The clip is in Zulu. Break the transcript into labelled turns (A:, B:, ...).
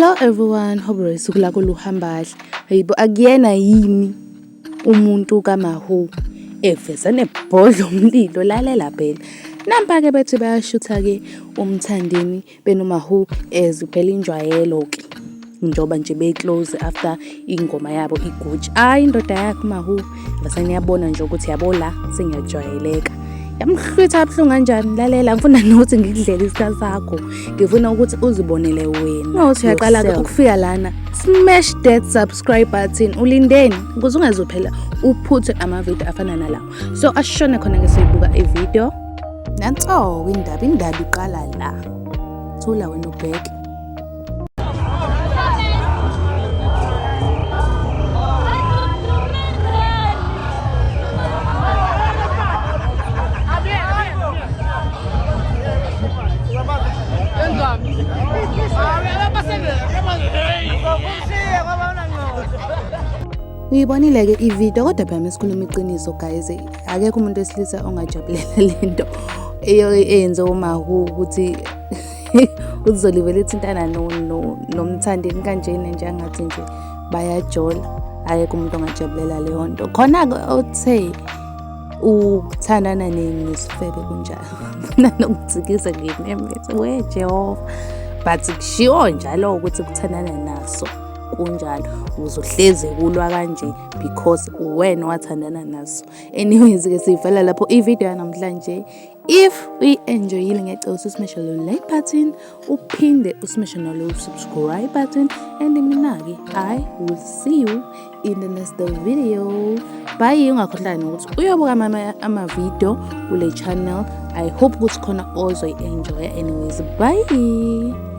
A: Hello everyone, hope usuku lakho luhamba kahle. Hayibo akuyena yini umuntu kaMahu eveza nebhodla umlilo lalela phela. Nampa-ke bethi bayashutha-ke uMthandeni benoMahu as phela injwayelo-ke njengoba nje be-close after ingoma yabo igucci. Hhayi indoda yakhe uMahu ngasengiyabona nje ukuthi yabo la sengiyajwayeleka. Yamhlwitha kabuhlungu kanjani lalela ngifuna nokuthi ngikudlele isikhathi sakho ngifuna ukuthi uzibonele wena uma uthi uyaqala-ke ukufika lana smash that subscribe button ulindeni ukuze ungazophela uphuthe amavidiyo afana nalawo so asishone khona-ke soyibuka ividiyo nanso indaba indaba iqala la thula wena ubheke. Uyibonile-ke ividiyo kodwa phela mesikhuluma iqiniso guys akekho umuntu wesilisa ongajabulela le nto eyenze uMahu ukuthi uzolivele ethintana nomthandeni kanjena nje angathi nje bayajola. Akekho umuntu ongajabulela leyo nto. Khona-ke othe ukuthandana nesifebe kunjalo funa nokutsikisa ngimemeze we Jehova but kushiwo njalo ukuthi kuthandana naso kunjalo uzohlezi kulwa kanje because uwena wathandana naso. Anyways-ke siyivala lapho ividiyo yanamhlanje. If uyi-enjoyile ngiyacela ukuthi usmeshe lo like button uphinde usmeshe nalo subscribe button and mina-ke I will see you in the next video. Bye. Ungakhohlwa nokuthi uyobuka amavidiyo kule channel. I hope ukuthi khona ozoyi-enjoya. Anyways, bye.